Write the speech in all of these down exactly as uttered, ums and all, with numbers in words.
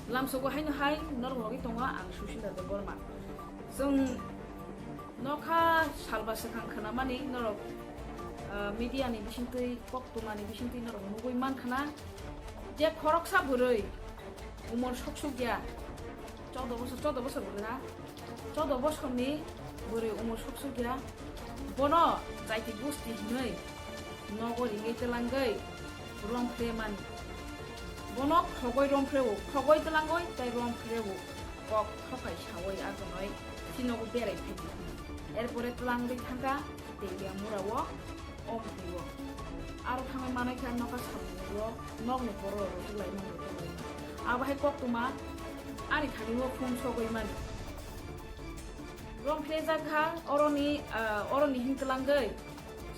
Lamsogo haino hai norok logi tongo ang Sushila Debbarma. Chwng nokha salba swkang khwnamani norok, ah, media ni bisingtwi, koktwma ni bisingtwi norok nugwi mankhana je khoroksa bwrwi umor sok suk ya, choudo bosor, choudo bosor bwrwi na, choudo bosorni bwrwi umor sok suk ya, bono jaiti gusti hinwi nogo ringwi twlangwi romphre mani. Bono khogoi romphre-o, khogoi twlangoi tei romphre-o kok thokai saui agonoi si nogo berai phaidi. Erpore twlangwi thangkha Telia mura-o, Omtwi-o. Aro thangwi manai kha nokha samung-o nokni borok rok rwtwlai mani rwtwlai. Abo hai koktwma ani thani-o phone sogwi mani. Romphre jak kha oroni, ah, oroni hin twlangwi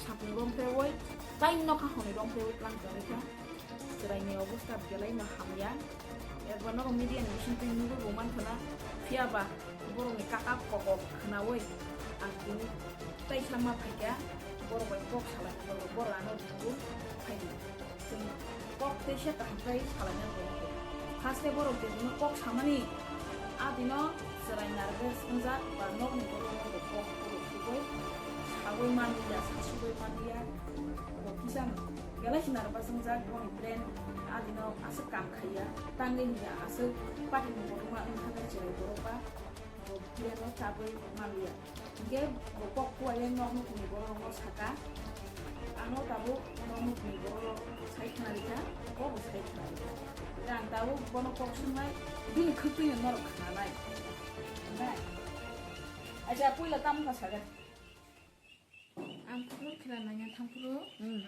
sapung romphre-oi, tai nokha hwnwi romphre-oi twlang tongwi kha. Chwraini obostha belaino hamya. Erba norok media ni bisingtwi nugwi bo mankhana, phiya ba borokni kaka kokok khwnaui ang tini taisa ma phaikha, borok bai kok salai borok, borok ano nugwi phaidi. Chwng kok teisa kaham khe salaina borok khe. Haste borok je kunu kok samani, a dino chwrai narwkhe wngjak ba nokni borok rok kok borok sugwi sagwi manliya, sasugwi manliya, bo kisa belai se narwkba wngjak, boni plan a dino aswk kam khaiya, tangwi hiya aswk party ni kotorma wngkha khe chwrai borok ba bo plan o chabwi manliya. Hingke bo kok kuaye nok nukni borok rokno saka, ano tabuk nok nukni borok rok sai khna rikha, bo bo sai khna rikha. Hingke ang tabuk bono kok swngnai, bini khwtwino norok khnanai. Hingke, acha, puila tamo kha saga? Ang phuru khela nanya thangphuru, hmm,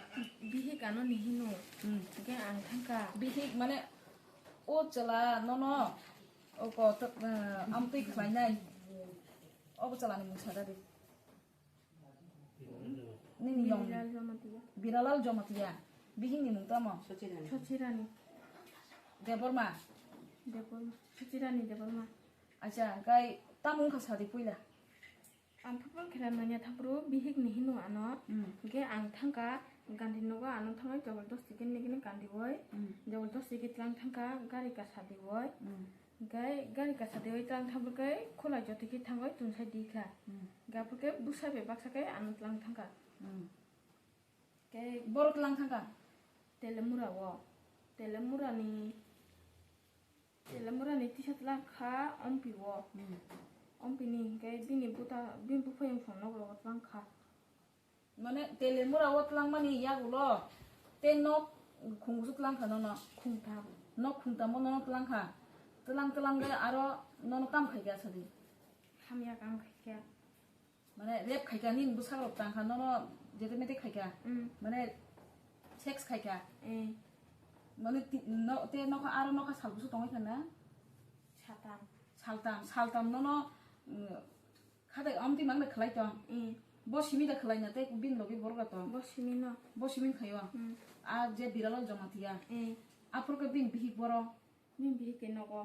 bihik ano ni hino. Hmm. Hingke ang thangka. Bihik mane o chwla nono, o kotok, eh, amtwi khlainai. Obo chwlani mung sada di. Nini yong. Biralal Jamatia. Biralal Jamatia. Bihikni mung tamo? Sochirani. Sochirani. Debbarma. Debbarma. Sochirani Debbarma. Acha, hingke tamo wngkha sadi puila? Ang phuru khela nanya thangphuru bihikni hino ano. Hmm. Hingke ang thangka Gandhi nogo ano thangwi jabardasti khe nigini kandioi. Hmm. Jabardasti khe tlang thangka gari kasa dioi. Hmm. Hingke gari kasa dioi tlang thangphuru khe khulai jotoi khe thangwi tungsai di kha. Hmm. Hingke aphuru khe bwsa bai baksa khe ano tlang thangka. Hmm. Khe boro tlang thangka? Telemura o. Telemura ni Telemura ni tisa tlang kha Ompi o. Hmm. Ompi ni hingke bini buta, bini buphai wngkha nok rogo tlang kha. Mane Telemura o tlang mani yagulo te nok khungusu tlang kha nono? Khungtham. Nok khungtham o nono tlang kha. Tlang tlang de aro nono tam khai kha sadi? Hamya kam khai kha. Mane rape khaikha nini bwsarok tangkha nono, jete mete khaikha. Mm. Mane sex khaikha. Eh. Mane ti-, no, te nokha aro nokha sal bwswk tongwi kha na? Saltam. Saltam, saltam nono, mm, khatai amtwi mang da khlai tong. Eh. Bo simi da khlai na tei bini logi borok da tong. Bo simi no. Bo simi khaio. Mm. A je Biralal Jamatia. Eh. Aphuru khe bini bihik boro. Bini bihik khe nogo.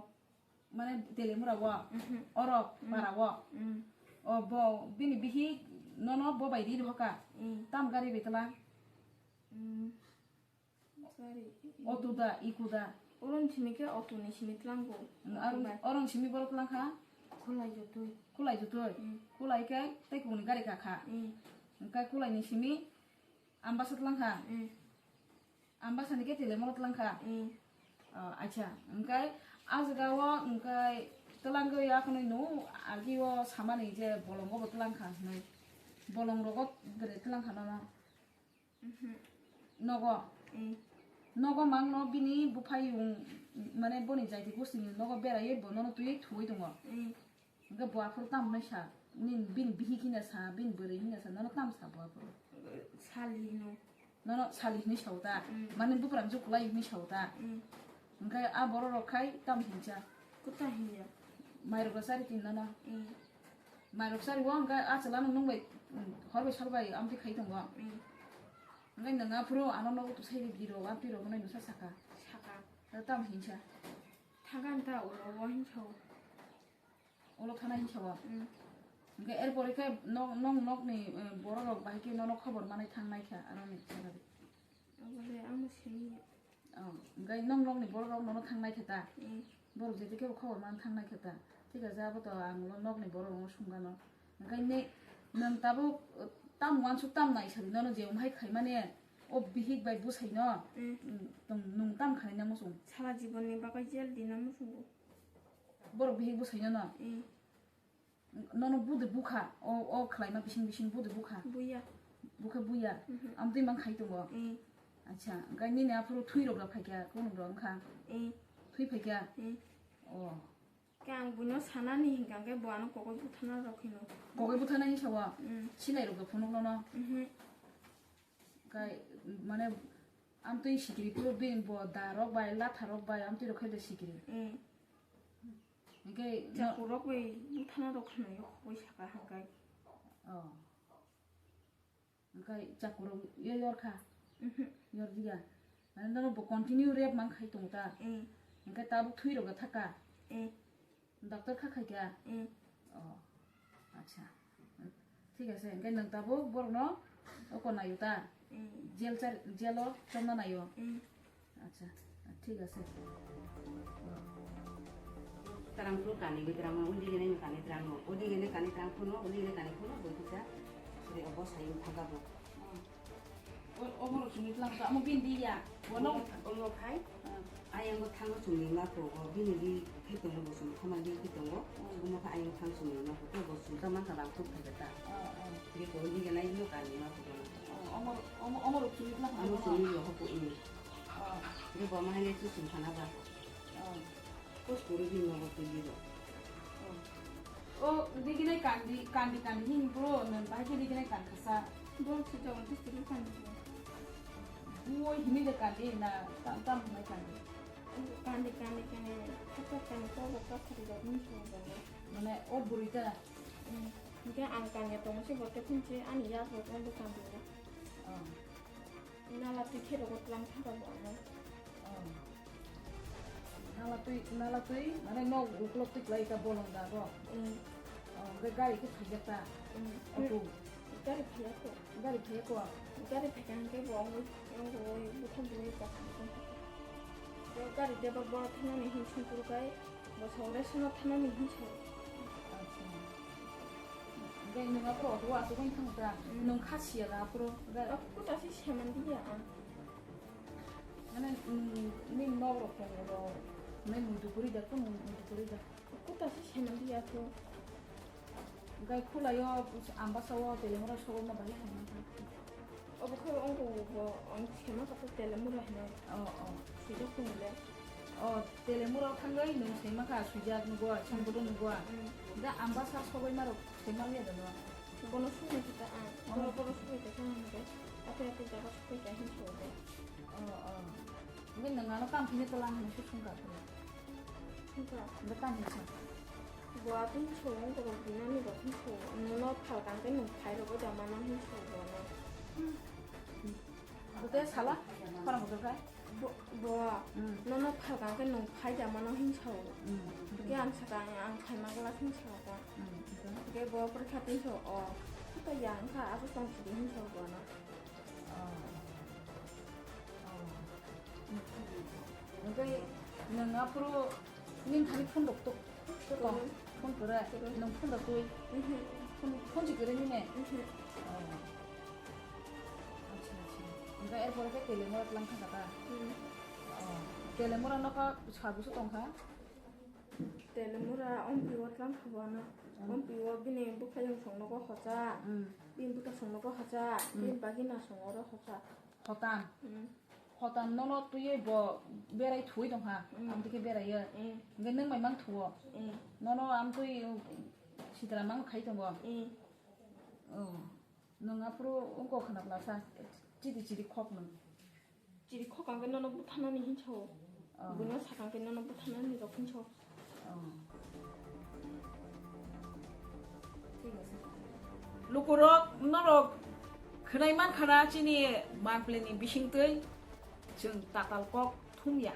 Mane Telemura o, mhm, oro, mm, para o. Mm. O bo bini bihik nono bo bai ri rohoka. Mm. Tam gari bai tla? Mm. Sorry. Auto da, iko da? Oron simi khe auto ni simi tlango. Mm, auto bai. Oron simi borok tlang kha? Khulai jotoi. Khulai jotoi? Mm. Khulai khe tei kuni gari ka kha? Mm. Hingkhe khulai ni simi Ambasa tlang kha? Mm. Ambasa ni khe Telemura tlang kha? Mm. Oh, acha. Hingkhe a jaga o hingkhe twlangwi akhonwi no agi o samani je bolongo bo tlang kha hinwi. Bolong rogo bwrwi tlang kha nono? Mhm. Nogo? Mm. Nogo mang no bini buphai yung, mane boni jaiti gosti ni nogo beraiwi bo nono twiwi thuwi tongo? Mm. Hingke bo aphuru tamo hinwi sa, nini bini bihik hino sa, bini bwrwi hino sa, nono tamo sa bo aphuru? Sali hino. Nono sali hinwi sao ta? Mm. Mane buphuru amjok kwlai hinwi sao ta? Mm. Hingke a borok rok khai tamo hinsa? Kwta hinya. Mairok rok chari tin nono? Mm. Mairok chari o hingke a chwla no nwng bai, mm, hor bai sor bai amtwi khai tongo. Mm. Hingke nwng aphuru ano nogo to sai di rok, amtwi rok hwnwi nwsa saka. Saka. Tamo hinsa? Thangka nta ulo o hinsa o. Ulo thana hinsa o. Mm. Hingke erpore khe nok, nok, nokni, eh, borok rok bahai khe nono khobor manai thang nai kha, aro ni jaga de. Abole ang bo sini. Oh, hingke nok, nokni borok rok nono thang nai kha ta? Mm. Borok je kebo khobor man thangnai khe ta. Thik ase, abo to ang ulo nokni borok rokno sungano. Hingkhe ne nwng tabuk, uh, tam uansuk tam nai sadi nono je umhai khaimani o bihik bai bwsai no, Mm. mm, tong nwng tam khaina muchung. Sara jibon ni bagwi jail dina muchungo. Borok bihik bwsai no no. Mm. Nono budi bukha, o, o khlaima bising bising budi bukha. Buya. Bukha buya. Mhm. Amtwi mang khai tongo. Mm. Acha, hingkhe nini aphuru thwi rok da phaikha, kunu rok wngkha. Mm. Thwi phaikha. Mm. O. Khe ang buino sanani hinkha khe bo ano kokoi buthana rok hino. Kokoi buthana hinwi sao? Mm. Sinai rok da phunuk nono. Mhm. Kai, mane, amtwi sikiri phuru bini bo da rok bai, latha rok bai, amtwi rok khai da sikiri. Mm. Hingkhe no- Chakurok bai buthana rok hwnwi kokoi saka hingkhe. Oh. Hingkhe chakurok ye yor kha? Mhm. Yor diya. Mane nono bo continue rep man khai tongo ta? Mm. Hingkhe tabuk thwi rok da thaka? Mm. Doctor kha khai kha? Mm. Oh. Acha. Thik ase, hingkhe nwng tabuk borokno oko naio ta? Mm. Jail char-, jail o chomna naio? Mm. Acha, thik ase. Terang phuru kani bi terang no, undi gini kani terang no, undi gini kani terang phuru no, undi gini kani phuru no, bui kisa. Suri obo sayung thaga bo. O, obo rok chumui tlang ka, amo bini di ya. Bono. Omo khai. Hmm. Ayang bo thango chumui ma ko, o bini di khe tongo bo chumui, khama di khe tongo. Hmm. Omo kha ayang thang chumui ma ko, bo chumui ta man ka bang thuk thai ta. Oh, oh. Di ko undi gini no kani ma ko bono. Oh, omo, omo, omo rok chumui tlang ka. Amo chumui yo ko, hmm. Oh. Di bo ma hai le chu chum khana ba. Oh. Kos kuru di nogo twi di do. Oh. O, digi nai kandi, kandi, kandi hini bro, nang bahai khe digi nai kandi khasa. Bro, si jawan tu siri kandi bro. Boi hini de kandi na, tam, tam nai kandi. Kandi, kandi, kandi, kata kandi, kau kata khari da ni sung da. Mane, o buri ta? Hmm. Hingke ang kandi tong si bote thin si ani ya bro, kandi kandi. Oh. Nala twi khe rogo tlang thang rok bo ano. Oh. Nala twi, nala twi, mane nok uklok twi klai ta bolong da bo. Mm. Oh, hwnkhe gari khe phaijak ta? Mm. Auto. Gari phaiya kho. Gari phaiya kho? Gari phaikha hwnkhe bo wngwi, wngwi butham bini ta. Bo gari deba bora thanani hin sungkuru kai. Bo sogre sono thanani hinsa. Acha. Gai nung aphuru auto o asugwi thang ta. Mm. Nung kha siya da aphuru. Ga- Aku ta si seman diya ang. Mane, mm, ning nok rok tong ro. Nai muitu kuri da, kun muitu kuri da. Aku ta si seman diya to. Gai khula yo, ambasa o, tele mura sogwi ma bai hai. Obo khe wngkha bo, ang sema kha Telemura hinwi. Oh, oh. Swijak tongmole. Oh, Telemura thangwi nwng sema kha swijak nugo, chwng bodo nugo. Mm. Da Ambasa sogwi marok sema liya da no? Bono sugwi kha ang. Oh. Bono, bono sugwi kha ang hwnkhe. Ate ate jaga sugwi kha hin sogwi. Oh, oh. Hwnkhe nwng ano kam phini tola hinwi se sungkha phuru. Sungkha. Hwnkhe tamo hinsa? Bo atwng song borok binani rok hinsa. Nono phalkang khe nwng phai rwgo da mano hinsa bono. Hmm. Bo tei sala? Khorang kotor khe? Bo, bo. Hmm. Nono phalkang khe nwng phai da mano hinsa. Hmm. Hwnkhe ang sakha ang, ang phaima glass hinsa kha. Hmm. Hwnkhe bo porikha tei hinsa o. Khe ya wngkha abo tong sidi hinsa bono. Oh. Oh. Hwnkhe nwng aphuru nini thani phone rok to, to tong? Phone kwrwi? Kwrwi. Nwng phone rok twi? Mhm. Phone, phone si kwrwi nini? Mhm. Oh. Acha, acha. Hwnkhe erpore khe Telemura tlang thangkha ta? Hmm. Oh. Telemura nokha sabusu tongkha? Telemura ompiwo tlang kha bo ano. Hmm. Ompiwo bini bwkhaiyung songnogo hocha. Hmm. Bini bwta songnogo hocha. Hmm. Bini bagina song oro hocha. Hotan. Hmm. Hotan nono twiwi bo berai thuwi tongkha. Hmm. Amtwi khe beraiyo. Hmm. Hwnkhe nwng bai mang thuwo. Hmm. Nono amtwi sitra mang khai tongo. Hmm. Oh. Nwng aphuru wngkha khwna glasa. Chidi chidi khok nwng. Chiri khokang khe nono buthanani hinsa o. Oh. Buino sakang khe nono buthanani rok hinsa o. Oh. Thik ase. Lukurok norok khwnai mankha na chini manpli ni bisingtwi chwng tatal kok thumya.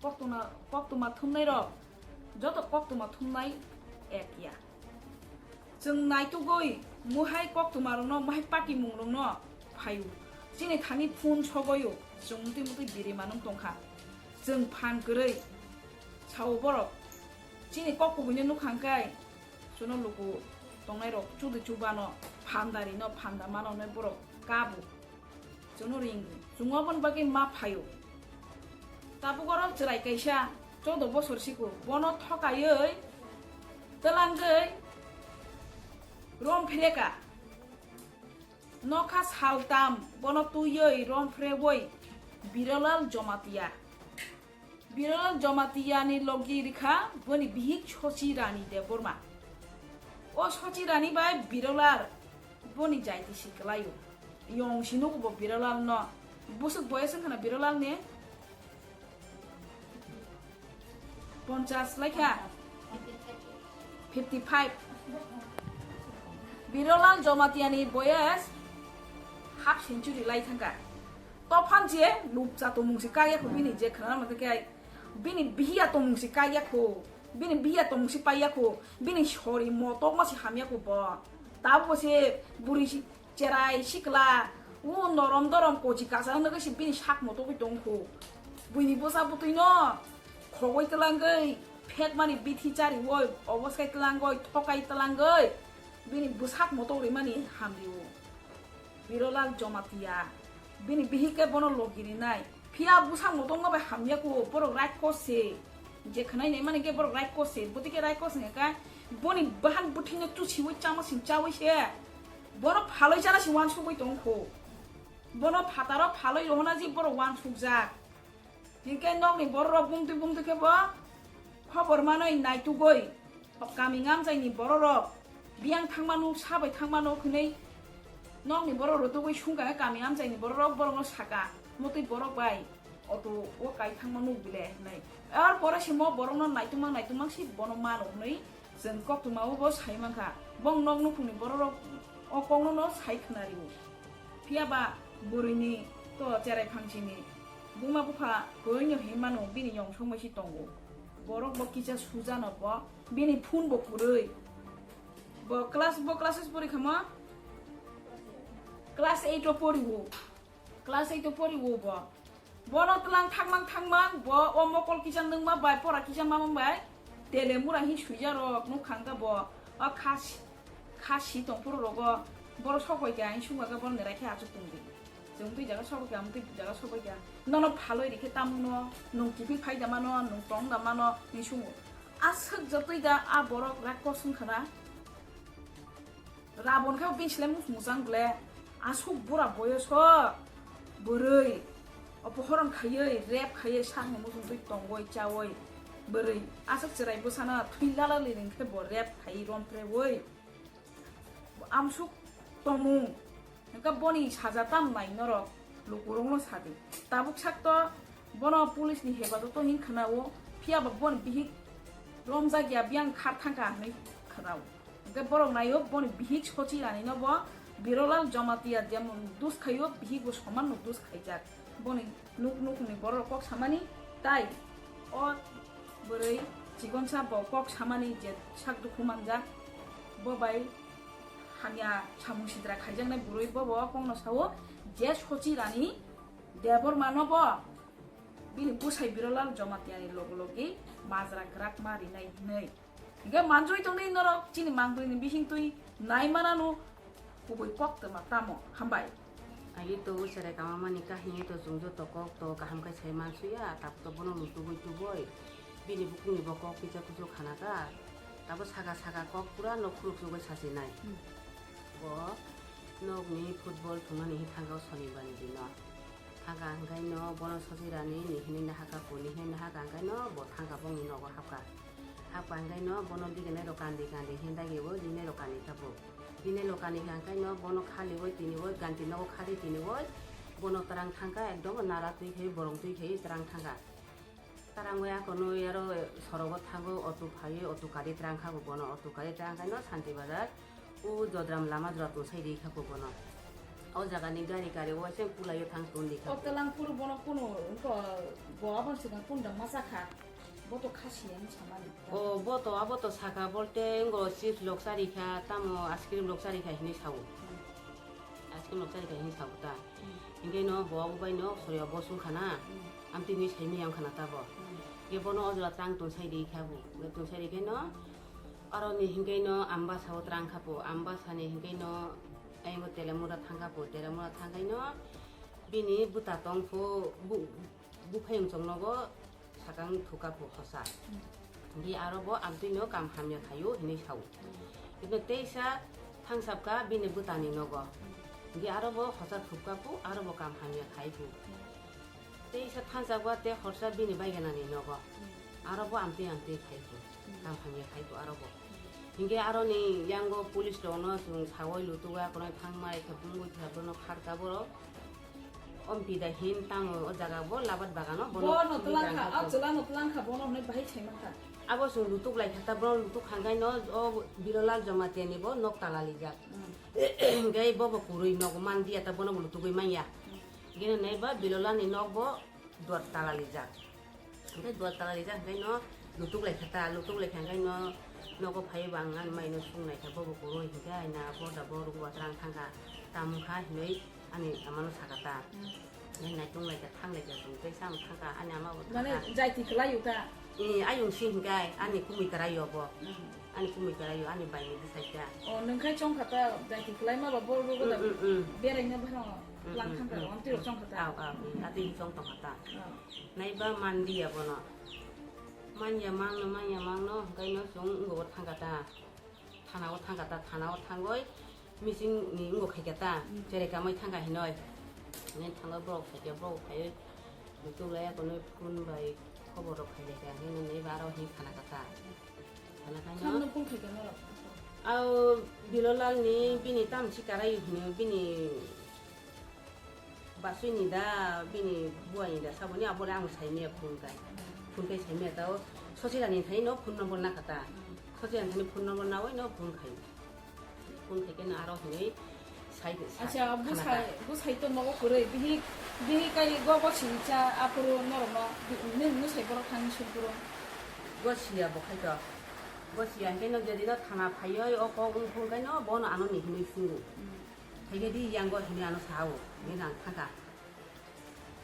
Koktwma, koktwma thumnai rok joto koktwma thumnai ek ya. Chwng naitugwi muhai koktwmarokno, muhai patimung rokno phaio. Chini thani phone sogoio, chwng mutwi mutwi biri manung tongkha. Chwng phan kwrwi sao borok, Chini kok kubui no nukha hwnkhe, chwngno luku tongnai rok chudi chubano, phandari no phanda mano hwnwi borok kabu. Chwngno ring, chwngno aboni bagwi ma phaio. Tabuk oro chwrai kaisa choudo bosor siku, bono thokaiwi twlangwi rom phreka. Nokha saltam bono twiwi rom phrewi Birolal Jomatia. Birolal Jomatia ni logi rikha boni bihik Sochi Rani Debbarma. O Sochi Rani bai Birolal boni jaiti si kwlaio. Yong si nugo bo Birolal no. Busuk boyes wngkha na Birolal ni? Ponchas laikha? Fifty five. Birolal Jomatia ni boyes half century lai thangkha. Tophan je lupcha tongmung se kaiya kho bini je khana mate khe bini bihiya tongmung se kaiya kho, bini bihiya tongmung se paiya kho, bini sori motok ma se hamya kho bo. Tabo se buri si cherai sikla u norom dorom kochi kasa hwnwi se bini sak motogwi tong kho. Buini bwsa bwtwi no khogwi twlangwi phek mani bithi chari woi oboskai twlangwi thokai twlangwi bini bwsak motok rimani hamri o. Birolal Jomatia, bini bihik khe bono logi rinai. Phiya bwsang bo tongma bai hamya kho, borok raikos se. Je khwnai nai mani khe borok raikos se, bwtwi khe raikos wngkha khe boni bahan bwthwino chusiwi chama sing chawi se. Bono phalwi chana se uansugwi tong kho. Bono phataro phalwi rohona je borok uansukjak. Hinkhe nokni bororok bumtwi bumtwi khe bo khobor manwi naitugwi kami ngamjaini bororok biyang thangmano, sabai thangmano hwnwi nokni borok rwtugwi sungkha khe kami amchaini bororok borokno saka, "Motwi borok bai auto o kai thangma nuk bile," hwnwi. Ar pore se mo borokno naitungma naitungma se bono mano hwnwi chwng koktwma o bo sai mankha. Bong nok nukhungni bororok o kokno no sai khwna rio. Phiya ba bwrwini to cherai phangsini buma bupha kwrwino hinmano bini yong songbai se tongo. Borok bo kisa sujano bo bini phone bo kwrwi. Bo class, bo classes pori khamo? Class eight o pori o. Class eight o pori o bo. Bono tlang thangmang thangmang bo o mokol kisa nungma bai pora kisa mamang bai. Tele mura hi suija rok nuk khang ka bo. O khas, khas si tong poro rogo. Boro sok bai kya, sung bai ka boro nerai khe achuk tong di. Chwng twi jaga sok bai kya, amtwi jaga sok bai kya. Nono phaloi rikhe tamu no, nung kiphil phai da mano, nung tong da mano, ni sungo. A swk jotoi da a borok rak kosung khana. Rabon khe bini slai muchung muchang ble. Aswk bura boyoso bwrwi opohoron khaiwi, rep khaiwi, sakni muchung twi tongwi chawi bwrwi. Aswk chwrai bwsano thwi lalali ring khe bo rep khaiwi rom prewi. Amswk tongmung. Hwnkhe boni saja tam nai norok lukurokno sadi. Tabuk sakto bono police ni hebajoto hin khwnao, phiya ba boni bihik romjak ya biyang khar thangkha hinwi khwnao. Hwnkhe borok naio boni bihik Sochi Rani no bo Birolal Jomatia jemon dus khaio bihik bo soman no dus khaijak. Boni nuk nukhungni borok kok samani tai o bwrwi chikonsa bo kok samani je sak dukhu manjak bo bai hamya samung sidra khaijaknai bwrwi bo bo kokno sao je Sochi Rani Debbarma no bo bini bwsai Birolal Jomatia ni logi logi majra kwrak ma rinai hinwi. Hingke manjui tongdi norok chini mangpili ni bising twi nai manano kubui kok twma tamo hambai. Agi to cherai kama mani kahini to chwng joto kok to kaham khe sai mansuya, tabuk to bono no tubui tubui bini bukung ni bo kok kisa kuchuk khana ka, tabo saka saka kok pura no khuruk chugui sachi nai. Hmm. Bo nok ni football thumani hi thangka o sonibar ni dino. Thangka hwnkhe no bono Sochi Rani ni hinwi nahaka kuni hinwi nahaka hwnkhe no bo thangka bongni nogo hapka. Hapka hwnkhe no bono diginai rok kandi kandi hinwi dagi o dinai rok kandi tabuk. Dinai rok kandi hwnkhe no bono khaliwi tiniwi ganti nogo khadi tiniwi bono twrang thangka ekdom nara twi khai borong twi khai twrang thangka. Tarangwi akonwi aro sorogo thango, auto phaiwi, auto kari trangkha bo bono, auto kari trangkhaino Santi Bazar, o Jodram lama jora tonsai rikha bo bono. O jagani gari kari waisa kulaio thang ton rikha. O twlang phuru bono kunu wngkha, bo aboni swkang kunda masa kha, bo to khasi yang samani. O bo to, abo to saka bolte ngo chips lok charikha, tamo ice cream lok charikha hinwi sao. Hmm. Ice cream lok charikha hinwi sao ta. Hmm. Hingke no bo abo bai no sori o bosong khana. Hmm. Amtwi ni sai miyang khana tabo. Hmm. Hinkhe bono o jora tang tungsai ri kha bo. Tungsai ri khe no, aro ni hinkhe no Ambasa o tang kha bo. Ambasa ni hinkhe no ayang Telemura thang kha bo. Telemura thang khe no bini bwta tong pho, bu-, buphayung chong nogo sakang thuka pho hosa. Di aro bo amtwi no kam hamya khaio hinwi sao. Kintu teisa thangsap kha bini bwtani nogo. Di aro bo hosa thupka pho, aro bo kam hamya khai pho. Teisa thangsap kha te horsa bini baiganani nogo. Aro bo amtwi amtwi khai pho. Kam hamya khai pho aro bo. Hinkhe aro ni yango police rok no chwng sawi lutuga, kono thangmai khe bungwi khe bono kharka borok. Om pida hin tamo o jaga bo labat bagano bono Bo no tlang kha, a chwla no tlang kha, bono hwnwi bahai sai man kha. Abo chwng lutuk lai kha ta, bono lutuk kha ngai no o Bilolal Jamatia ni bo nok tala lijak. Hinkhe bo bo kwrwi nok man dia ta, bono bo lutugwi man ya. Gini nai ba Bilolal ni nok bo duar tala lijak. Hingke duar tala rijak hingke no lutuk lai kha ta, lutuk lai kha hingke no nogo phai ba ang ani mai no sung nai kha, bobo kwrwi hingke ai na bo da bo rwgo watrang thang kha, tam kha hinwi ani ama no sa kha ta. Hingke naitung lai kha, thang lai kha, chwng tei sam thang kha, ani ama bo thang Mane kha. Jaiti kwlai o ta? Ee, ayung si hingke ai ani kumui kwrai o bo. Ani kumui kwrai o, ani bai ni bwsai kha. O, nwng khai chong kha ta, jaiti kwlai ma ba bo rwgo da. Mm, mm, mm. Berai no bhano Mm, lang mm, thang kha, mm, on tiro mm. Chong kha ta. Au, au, mm, atwi chong tong kha ta. Naiba manliya bono. Manya mangno, manya mangno, hwnkhe no chwng wngwi thangkha ta. Thana o thangkha ta, thana o thangwi meeting ni wngwi khaikha ta. Cherai kamai thangkha hinoi. Hwnwi thangwi borok khaikha, borok khaiwi muchuk laiya kono phone bai khobor rok khailaikha. Hwnwi naiba aro hwnwi khanakha ta. Khanakhaino Samno phone khaikha norok? Ao Bilolal ni bini tamsi karai hwnwi bini Basui ni da bini buai ni da saboni aboni ang sai maya phone kai. Phone kai sai maya tao Sosirani thani no phone number na kata. Sosirani thani phone number na oi no phone khai. Phone khai kena aro hinui sai Acha, khana busai, ta. Busai to nogo kwrwi. Bihi, bihi kai go go sini cha apuru norok no. Ni musai borok thani sukuru. Go siya bo khai to. Go siya hingke no jadi no thana phaioi o kok ung phone kai no bono ano ni hinui sungu. Phaikhe di yango hinui ano sao, hinui ang thangkha.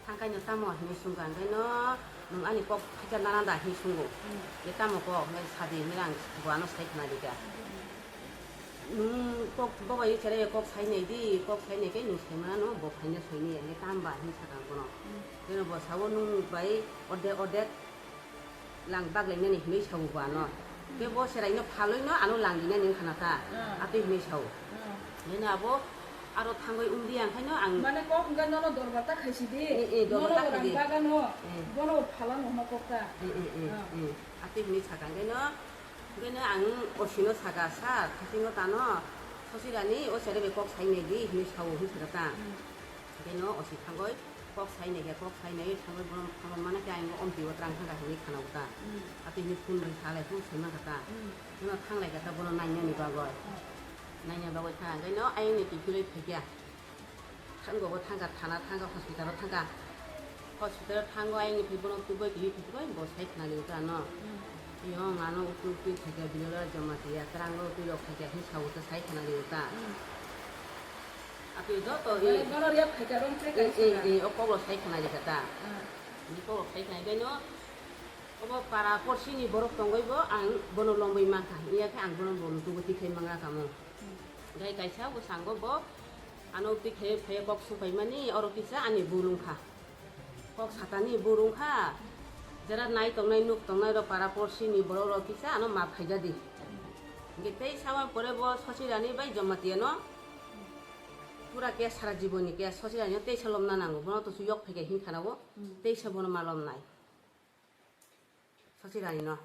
Thangkhaino tamo hinui sungkha, hingkhe no nwng ani kok khaikha nana da hinui sungo. Ye tamo kok, hingkhe sadi hinui ang bo ano sai khna dikha. Nwng kok bobai chwrai kok sai nai di, kok sai nai khe nwng sai mano, bo phaina soi ni, hingkhe tamo ba hinui sakha bono. Hingkhe no bo sao nwng bai orde orde lang bak lainani hinui sabu bo ano. Khe bo cherai no phalwi no ano lang dinani wngkha na ta. Ah. Atwi hinui sao. Ah. Nini abo aro thangwi wngdi ang khaino ang Mane kok hwnkhe nono dorbar ta khaisi di. Eh, eh, dorbar ta khaidi. Nono bo rang bagano. Eh. Bono bo phala no hwnna kok ta. Eh, eh, eh, Ah. eh. Atwi hinui sakha hwnkhe no. Hwnkhe no ang osino sakha, "Sir, khasing no tano. Sosirani o cherai bai kok sai nai di," hinui sao hinui sakha ta. Hmm. Hwnkhe no osi thangwi kok sai nai khe, kok sai nai thangwi bono thangwi mana khe ayang omtwi o twrang thang kha hinwi khana uta. Mm. Atwi hinwi phone bai salai phone sai man kha ta. Mm. Bono thang lai kha ta bono naina ni bagwi. Mm. Naina bagwi thang khe no ayang ni kiphilwi phai kha. Thang go thang kha thana thang kha hospital o thang kha. Hospital o thang go ayang ni phai bono tubui kiphilwi bo sai khna li uta no. Mm. Yo ngano utwi utwi phai kha Bilolal Jamatia twrang o utwi rok phai kha hinwi sa uta sai khna li uta. Mm. Atwi joto Mane i bono rep khaikha, rong tre e, e, kaisa. E, o kok rok sai khna rikha ta. Ah. Ni kok rok sai khna khe no, obo para porsi ni borok tongwi bo ang bono lomwi mankha. Iya khe ang bono bo mutugo tikhlai mangla kamo. Hmm. Gai kaisa bo sango bo ano tikhlai phai kok supai mani oro kisa ani bulung kha. Kok satani burung kha, jera nai tongnai nuk tongnai rok para porsi ni borok rok kisa ano map khaija di. Hingke tei sama pore bo Sosirani bai Jamatia no pura ke sara jibon ni ke Sosirani no tei salom na nango, bono to su yok phai khe hin khana o, tei sa bono malom nai. Sosirani no.